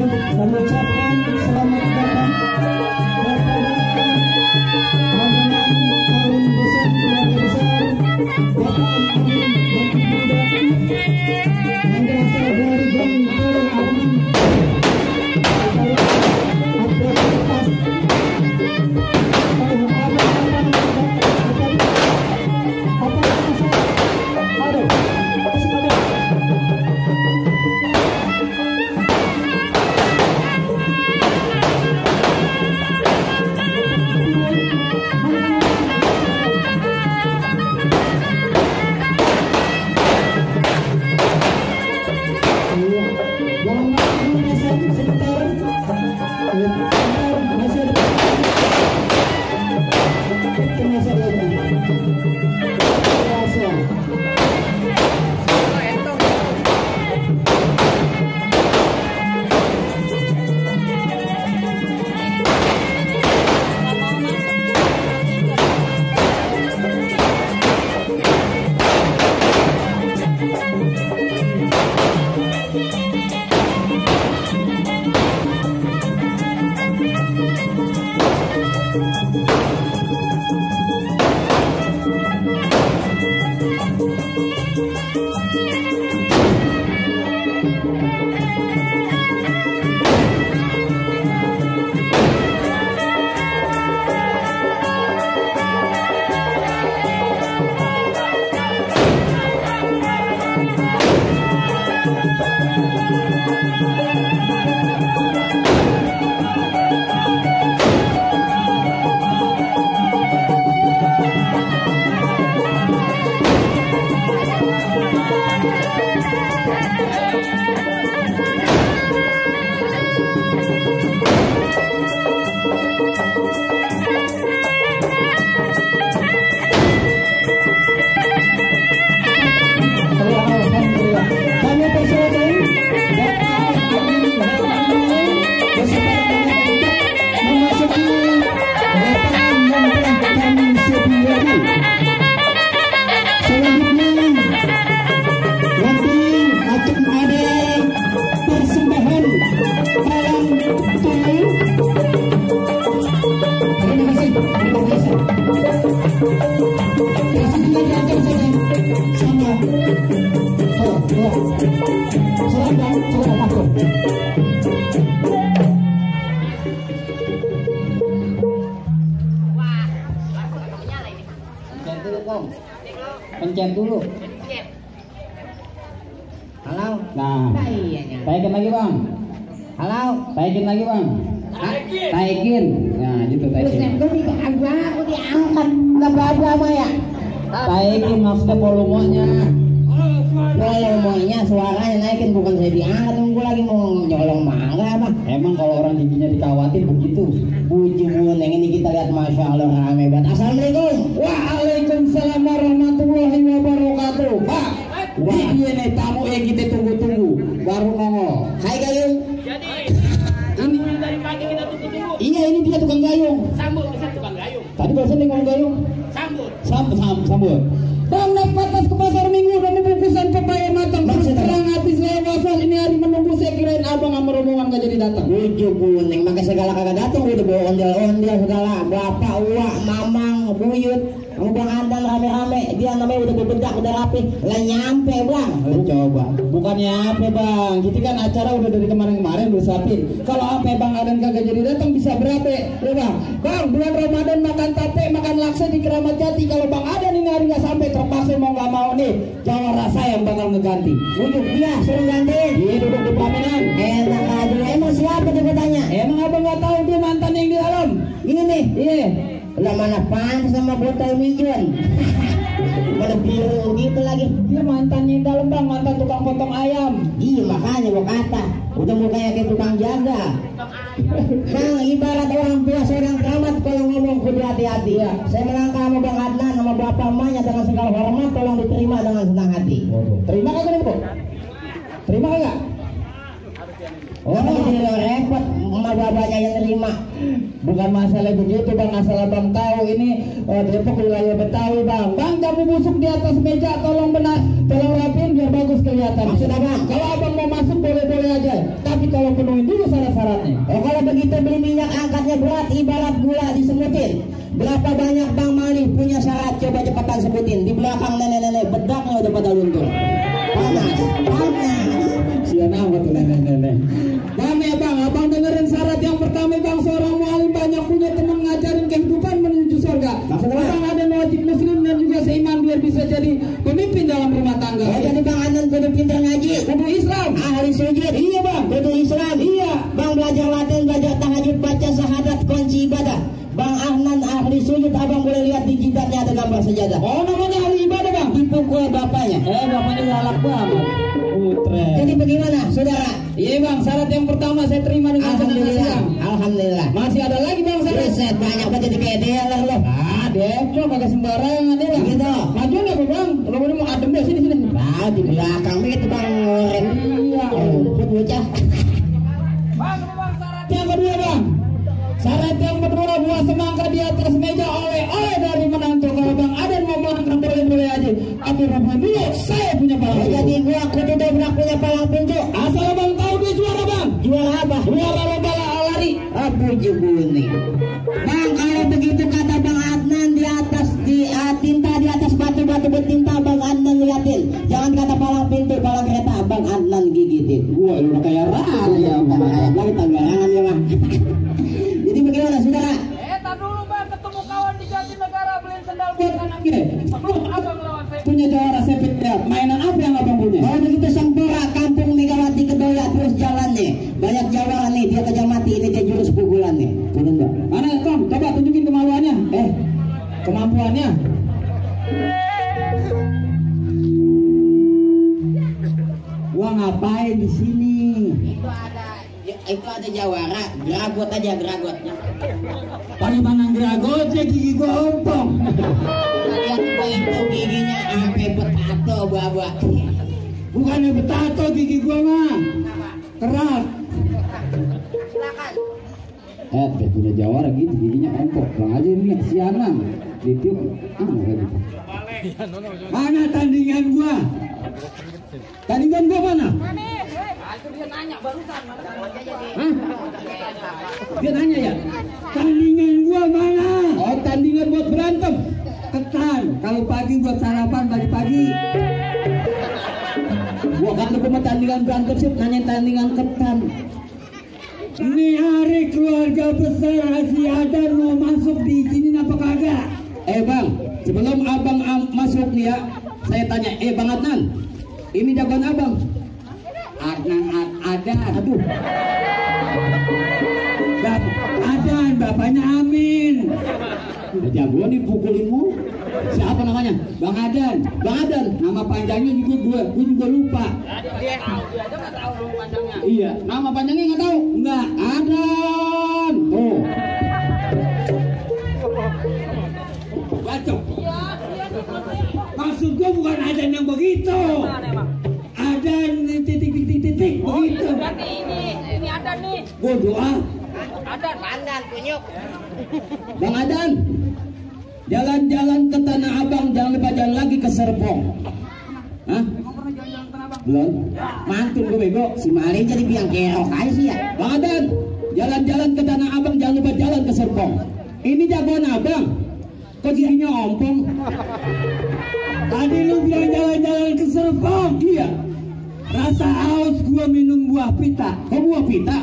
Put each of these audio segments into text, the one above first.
kami ucapkan selamat datang rombongan kaum besar keluarga besar Bapak Amin Batu Muda yang berasal dari Bengkulu Amin pencet dulu. Halo. Nah, taikin lagi bang. Halo. Taikin lagi bang. Taikin. Nah, gitu taikin. Aku diangkat. Nggak berapa ya. Taikin maksudnya volumenya. Volumenya suaranya naikin, bukan saya diangkat. Tunggu lagi mau nyolong mangga apa? Emang kalau orang giginya dikawatin begitu. Puji buneng ini kita lihat, masya Allah rame banget. Assalamualaikum. Waalaikumsalam warahmatullahi wabarakatuh. Pak, ini nih tamu yang kita tunggu-tunggu baru nongol. Hai Gayung. Jadi ini dari pagi kita tunggu-tunggu. Iya, ini dia tukang gayung. Sambut, bisa tukang gayung. Tadi barusan dia ngomong gayung. Sambut. Sambut. Bang naik patas ke pasar minggu dan bungkusan pepaya matang. Terang hati saya waswas, ini hari menunggu, saya kirain abang sama rombongan gak jadi datang. Puji buneng, makanya segala kagak datang. Udah bawa ondel-ondel segala. Bapak, uak, mamang, buyut. Kamu bang Andan rame-rame, dia namanya udah bebedak, udah rapi. Lah nyampe bang. Coba, bukannya apa bang? Kita kan acara udah dari kemarin-kemarin udah siapin. Kalau apa bang Adan kagak jadi datang bisa berapa? Ya bang, bulan Ramadan makan tape, makan laksa di Keramat Jati. Kalau bang Adan ini hari nggak sampai, terpaksa mau nggak mau nih Jawa Rasa yang bakal ngeganti. Ujuk dia, suruh gantiin. Iya, duduk di pelaminan. Enak aja. Emang siapa dia bertanya? Emang abang nggak tahu dia mantan yang di dalam? Ini nih. Iya. Lah mana pantas sama botol mijon. Pada biru gitu lagi. Dia mantannya yang dalam bang, mantan tukang potong ayam. Iya makanya gua kata, udah mukanya kayak tukang jaga. Bang, ibarat orang tua seorang keramat, kalau ngomong kudu hati-hati ya. Saya melangkah sama Bang Adnan sama bapak emaknya dengan segala hormat, tolong diterima dengan senang hati. Terima kagak nih bro? Terima kagak? Oh, ini repot, emak bapaknya yang terima. Bukan masalah begitu bang, asal abang tahu ini Depok wilayah Betawi bang. Bang, kamu busuk di atas meja, tolong tolong rapiin biar bagus kelihatan. Maksud abang? Kalau abang mau masuk boleh-boleh aja, tapi kalau penuhin dulu syarat-syaratnya. Oh, kalau begitu beli minyak angkatnya berat ibarat gula disemutin. Berapa banyak Bang Mali punya syarat, coba cepetan sebutin. Di belakang nenek-nenek bedaknya udah pada luntur. Panas. Sian amat tuh nenek-nenek. Bang ya bang, abang dengerin syarat yang pertama bang, seorang mualim banyak punya teman ngajarin kehidupan menuju surga. Maksudnya? Abang ada wajib muslim dan juga seiman biar bisa jadi pemimpin dalam rumah tangga. Oh, jadi Bang Adnan kudu pintar ngaji, kudu Islam, ahli sujud. Iya bang, Kudu Islam. iya. Bang belajar Latin, belajar tahajud, baca syahadat, kunci ibadah. Bang Adnan ahli sujud, abang boleh lihat di jidatnya ada gambar sejadah. Oh namanya ahli ibadah bang. Dipukul bapaknya. Bapaknya galak banget. Putre. Jadi bagaimana, saudara? Iya bang, syarat yang pertama saya terima dengan senang hati bang. Alhamdulillah. Masih ada lagi bang syarat. Reset banyak banget jadi kayak dealer loh. Ah, Depo kagak sembarangan deh lah. Gitu. Maju nggak bang? Lo mau adem deh sini. Nah, di belakang begitu Bang Ngoren. Iya. Rumput bocah. Bang, syarat Yang kedua bang, syarat yang kedua buah semangka di atas meja oleh dari menantu. Kalau bang ada mau makan boleh aja. Tapi rumah dulu saya punya palang. Jadi gua kudu dobrak punya palang pintu. Asal bang tahu dia juara bang. Juara apa? Juara lomba lari. Abu jebuni. Bang, kalau begitu kata Bang Adnan di atas tinta di atas batu-batu bertinta Bang Adnan liatin. Jangan kata palang pintu, palang kereta Bang Adnan gigitin. Wah lu udah kayak Iya, lagi tanggarangan ya Bang. Jadi bagaimana saudara? tar dulu bang, ketemu kawan di Jatinegara beliin sendal buat anaknya. Belum abang lawan saya. Punya juara sepet ya. Mainan apa yang abang punya? Oh begitu Sempura, kampung Megawati Kedoya terus jalan nih. Banyak jawaban nih, dia kerja mati, ini dia jurus pukulan nih. Turun Bang. Mana Tom? Coba tunjukin kemampuannya. Kemampuannya. Gua ngapain di sini? Itu ada jawara, geragot aja geragotnya. Paling mana geragotnya gigi gua ompong. Lihat gua itu giginya sampai betato buah-buah. Bukannya betato gigi gua mah. Keras. Silakan. Dia punya jawara gitu giginya ompong. Bang aja ini kesianan. Ditiup. Gitu. Mana tandingan gua? Tandingan gua mana? Itu dia nanya barusan. Hah? Dia nanya ya? Tandingan gua mana? Oh tandingan buat berantem. Ketan. Kalau pagi buat sarapan pagi-pagi. Gua kan lu mau tandingan berantem sih, nanya tandingan ketan. Ini hari keluarga besar Haji Adnan mau masuk di sini apa kagak? Bang, sebelum abang masuk nih ya, saya tanya, Bang Adnan, ini jagoan abang? Adnan Adan, aduh. Adan, bapaknya Amin. Udah jagoan dipukulinmu. Siapa namanya? Bang Adan. Bang Adan, nama panjangnya juga gue juga lupa. Dia tahu, dia aja nggak tahu nama panjangnya. Iya, nama panjangnya nggak tahu. Enggak, Adan. Tuh. Bacok. Maksud gue bukan Adan yang begitu. Adan titik-titik begitu. Berarti ini ada nih. Gue doa. Ada pandan kunyuk. Bang Adan, jalan-jalan ke Tanah Abang, jangan lupa jalan lagi ke Serpong. Hah? Belum? Mantul gue bego. Si Mali jadi biang kerok aja sih ya. Bang Adan, jalan-jalan ke Tanah Abang, jangan lupa jalan ke Serpong. Ini jagoan abang. Kok giginya ompong? Tadi lu bilang jalan-jalan ke Serpong. Iya. Rasa haus gua minum buah pita. Kok buah pita?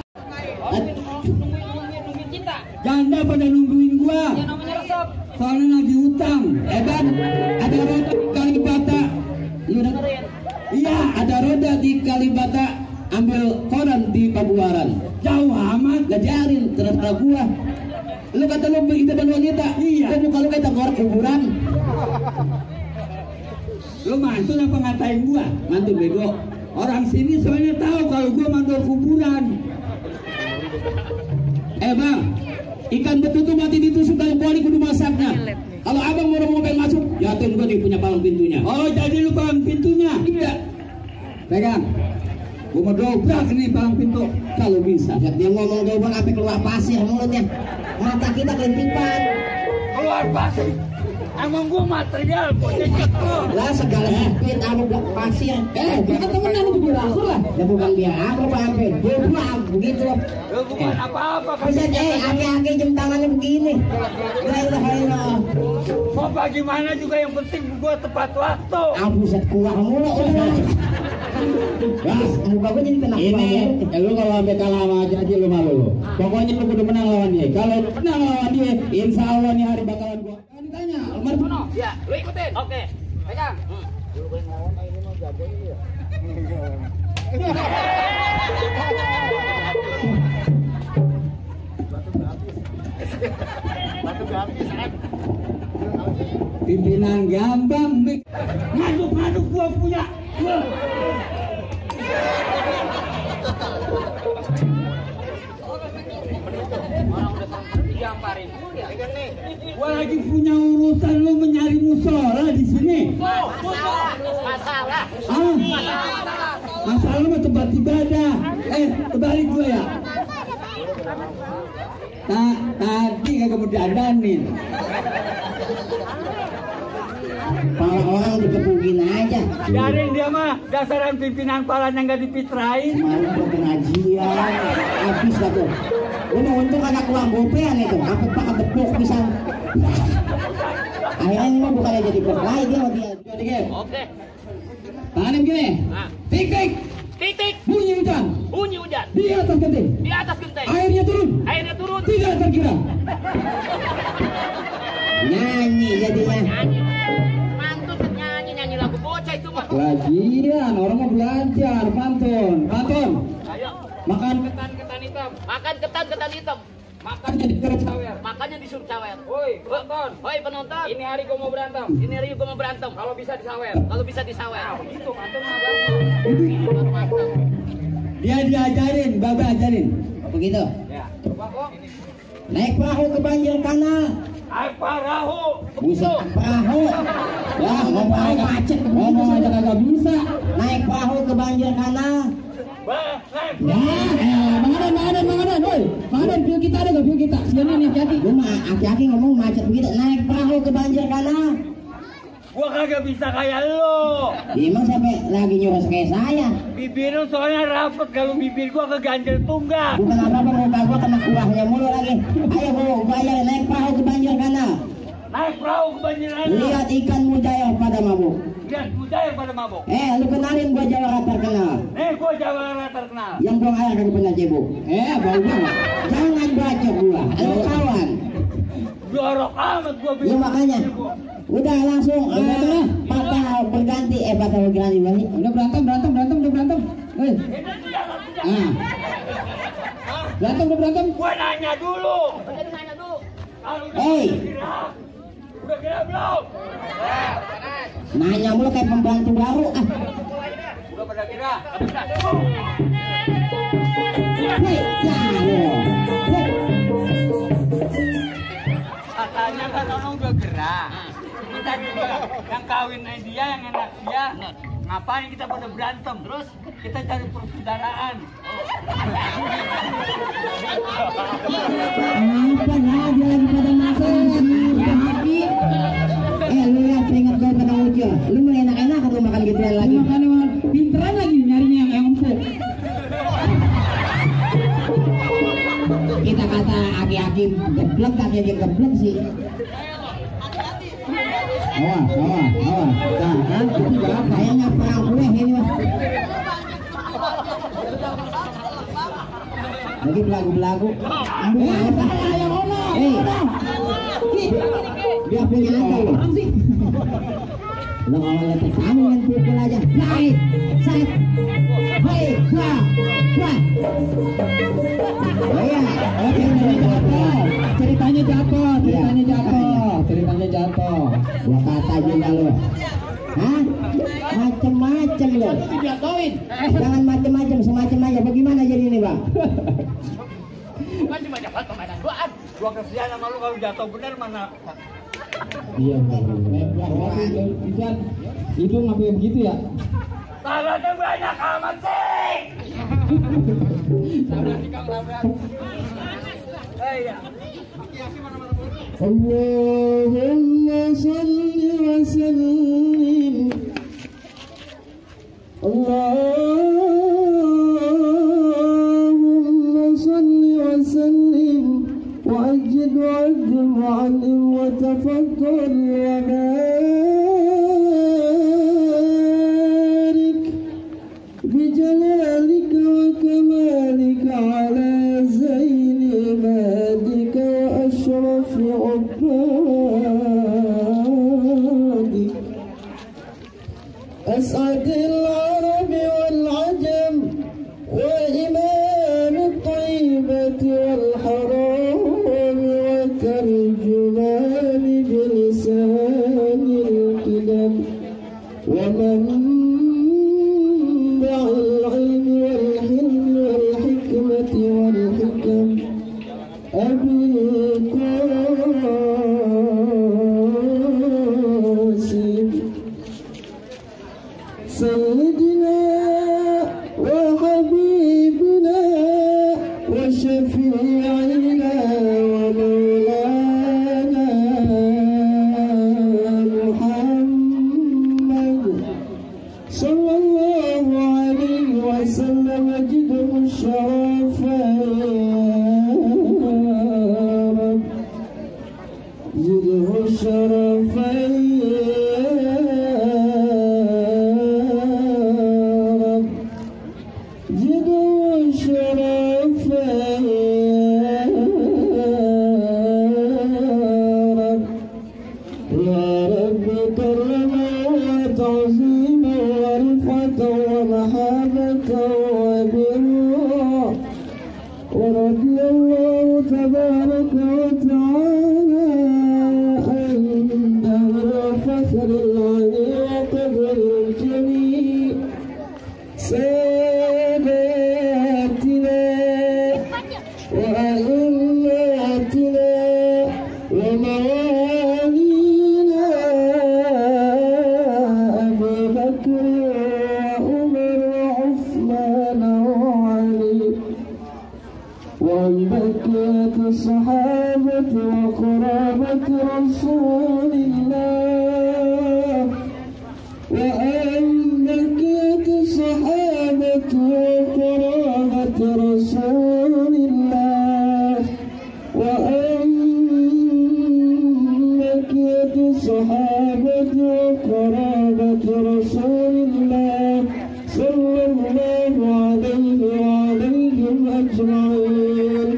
Nungguin kita. Janda pada nungguin gua. Yang namanya resep. Soalnya lagi utang. Bang, ada roda di Kalibata. Lu dengerin? Iya, ada roda di Kalibata. Ambil koran di Pabuaran. Jauh amat. Gajarin terhadap gua. Lu kata lu di depan wanita. Iya. Lu muka lu kayak tengkorak kuburan. Lu mantul apa ngatain gua? Mantul bego. Orang sini soalnya tahu kalau gua mantul kuburan. Bang, ikan betutu mati ditusuk kalau kuali kudu masaknya. Kalau abang mau pengen masuk, jatuhin gua nih punya palang pintunya. Oh, jadi lu palang pintunya? Iya. Pegang. Gua mau dobrak nih palang pintu kalau bisa. Dia ngomong dobrak sampai keluar pasir mulutnya. Mata kita kelintipan. Keluar pasir. Emang gua material, gua cecek lu. Lah segala sempit anu gak pasir. Kita temenan itu biar aku lah. Ya bukan biar aku pampir. Dia pulang begitu. Bukan apa-apa kan. Bisa aki-aki jam tangannya begini. La ilaha illallah. Mau bagaimana juga yang penting gua tepat waktu. Buset kuah mulu udah. Ya, muka gua jadi kena Ini, lu kalau sampai kalah sama Haji lu malu lu. Pokoknya lu kudu menang lawan dia. Kalau lu menang lawan dia, insya Allah nih hari bakalan gua. Kan ditanya, Umar Puno. Ya, lu ikutin. Oke. Pegang. Lu pengen lawan ini mah jago ya. Batu habis kan. Pimpinan Gambang Mik. Ngaduk gua punya. Gua lagi punya urusan lu menyari musola di sini. Masalah. Masalah mah tempat ibadah. Kebalik gua ya. Tadi kagak mau dandanin. Para orang dikepukin aja. Biarin dia mah, dasaran pimpinan palanya nggak dipitrain. Malu buat pengajian. Habis dah tuh. Lu untung anak uang gopean itu. Apa pakai tepuk pisang. Akhirnya ini mah bukannya jadi berkelahi dia mau dia. Dikit. Oke. Tanganin gini. Nah. Tik tik. Titik. Bunyi hujan. Bunyi hujan. Di atas genting. Di atas genteng. Airnya turun. Airnya turun. Tidak terkira. Nyanyi jadinya. Mantun nyanyi lagu bocah itu mah. Lagian orang mau belajar pantun. Ayo. Makan Ketan hitam. Makan ketan hitam. makan jadi kerja sawer. Makanya disuruh cawer. Woi penonton. Ini hari gua mau berantem. Kalau bisa disawer. Begitu mantun mah. Dia diajarin, Baba ajarin. Begitu. Ya. Coba kok. Naik perahu ke banjir kanal. Air perahu. Buset perahu. Ya ngomong macet. Ngomong aja kagak bisa. Naik perahu ke banjir kanal. Ya, Bang Adan, woi. Bang Adan, view kita ada gak view kita? Sini nih, hati. Gue mah aki-aki ngomong macet begitu. Naik perahu ke banjir kanal. Gua kagak bisa kayak lo. Emang sampai lagi nyuruh kayak saya. Bibir lu soalnya rapet, kalau bibir gua keganjel tunggal. Bukan apa-apa muka gua kena kuahnya mulu lagi. Ayo gua bayar naik perahu ke banjir kanal. Naik perahu ke banjiran. Lihat ikan mujair pada mabuk. Lihat mujair pada mabok. Lu kenalin gua jawara terkenal. Gua jawara terkenal. Yang buang air dari pernah cebok. Bau banget. Jangan baca gua. Lu kawan. Jorok amat gua Ya makanya. Udah langsung patah berganti balik. Udah berantem. Hei. Berantem. Gua nanya dulu. Hei. Udah kira belum? Nanya mulu kayak pembantu baru. Udah pada kira. Hei, Katanya kan orang udah gerak. Kita juga yang kawin dia, yang enak dia. Ngapain kita pada berantem? Terus kita cari persaudaraan. Apa lah dia lagi pada masak hati. Lu lihat ingat gue pada lucu. Lu mau enak-enak atau makan gituan lagi? Makan pinteran lagi nyarinya yang empuk. Kita kata aki-aki geblek, aki-aki geblek sih. Awas. Nah, kan itu berapa? Kayaknya perang kue ini mah. Lagi belagu-belagu. Salah yang ngomong. Dia punya aja loh. Lo kalau letek kamu yang pukul aja. Naik, set, hei, wah. Oh ya, Ceritanya jatuh. Gua kata juga lo. Hah? Macem-macem lo. Jangan macem-macem, semacam aja. Bagaimana jadi ini bang? Bukan cuma dapat kemana. Gua kesian sama lu kalau jatuh bener mana. Iya, itu ngapain begitu ya? Salahnya banyak amat sih. Sabar nih Kang Labrak. iya. Allahumma salli wa sallim. Allahumma salli wa sallim wa ajid wa ajil wa alim wa tafaddal wa barik bi jalalika wa kamalika ala zaini ibadika wa ashrafi ubadik as'adil arabi wal ajam wa imam at-tayyibati wal haram wa tarjumani bilisanil qidam wa منبع العلم والحلم والحكمة والحكم أبي القاسم سيدنا وحبيبنا وشفيعنا ومولانا محمد صلى الله عليه وسلم جده الشرف يا رب جده الشرف يا رب جده الشرف يا رب يا رب كرما وتعظيما ورفعة ومحبة وبرا ورضي الله تبارك وتعالى عن دهر فخر العلي وقدر الجميع ساداتنا وأئماتنا وموالينا أبي بكر وعمر وعثمان وعلي وعن بقية الصحابة وقرابة رسول الله وعن بقية الصحابة وقرابة رسول الله وعن بقية الصحابة وقرابة رسول الله صلى الله عليه وعليهم أجمعين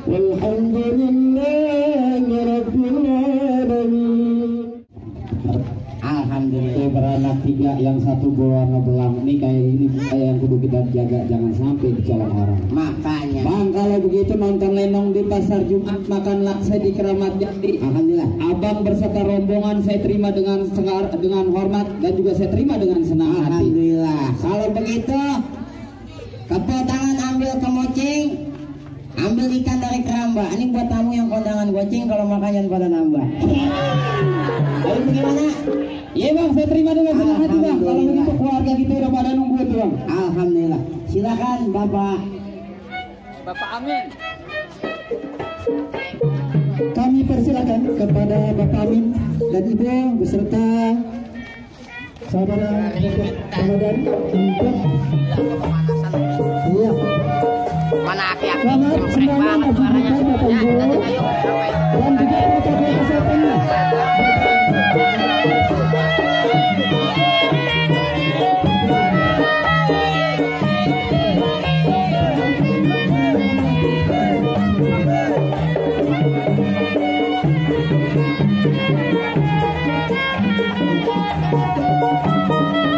والحمد لله رب العالمين. Alhamdulillah. Beranak tiga, yang satu berwarna belang. Ini kayak ini yang kudu kita jaga, jangan sampai dicolong orang. Makanya Bang, kalau begitu nonton lenong di pasar Jumat, makan laksa di Keramat Jati. alhamdulillah. Abang berserta rombongan saya terima dengan hormat dan juga saya terima dengan senang hati. Alhamdulillah. Kalau begitu, kepel tangan ambil kemoceng, ambil ikan dari keramba. Ini buat tamu yang kondangan goceng, kalau makannya pada nambah. Lalu bagaimana? Iya bang, saya terima dengan senang hati bang. Kalau Alhamdulillah. begitu keluarga kita udah pada nungguin tuh bang. Alhamdulillah. Silakan Bapak. Bapak Amin. Kami persilakan kepada Bapak Amin dan Ibu beserta saudara Ramadan untuk iya. Mana aki-aki Selamat jemprek semuanya banget maju suaranya. buka Bapak Ya, Ibu lanjut ayo. dan juga protokol kesehatannya. Thank you.